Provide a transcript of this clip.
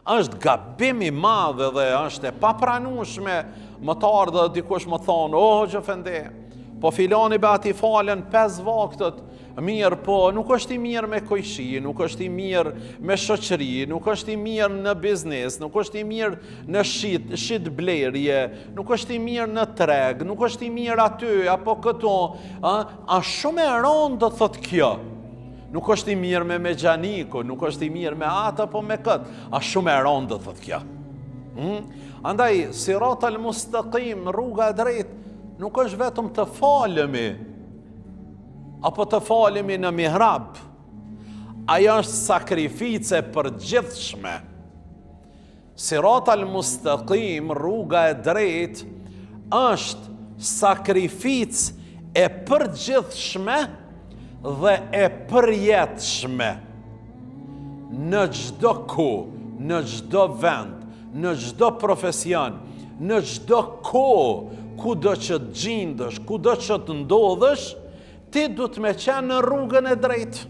Është gabim i madh dhe është e papranueshme me të ardhë dhe dikush me thonë, o, hoxhë efendi, po filani be atij falen pesë vaktet, mirë, po nuk është i mirë me kojshi, nuk është i mirë me shoqëri, nuk është i mirë në biznes, nuk është i mirë në shit, shitblerje, nuk është i mirë në treg, nuk është i mirë aty, apo këtu, a, a shumë e rëndë do thotë kjo. Nuk është i mirë me mexhanikun, nuk është i mirë me atë apo me këtë. A shumë e rëndë do thotë kjo. Hmm? Andaj, sirat al mustaqim, rruga e drejtë, nuk është vetëm të falemi, apo të falemi në mihrab. Ajo është sakrificë e përgjithshme. Sirat al mustaqim, rruga e drejtë, është sakrificë e përgjithshme dhe e përjetshme. Në çdo kohë, në çdo vend, në çdo profesion, në çdo kohë, kudo që të gjindesh, kudo që të ndodhesh, ti duhet me qenë në rrugën e drejtë.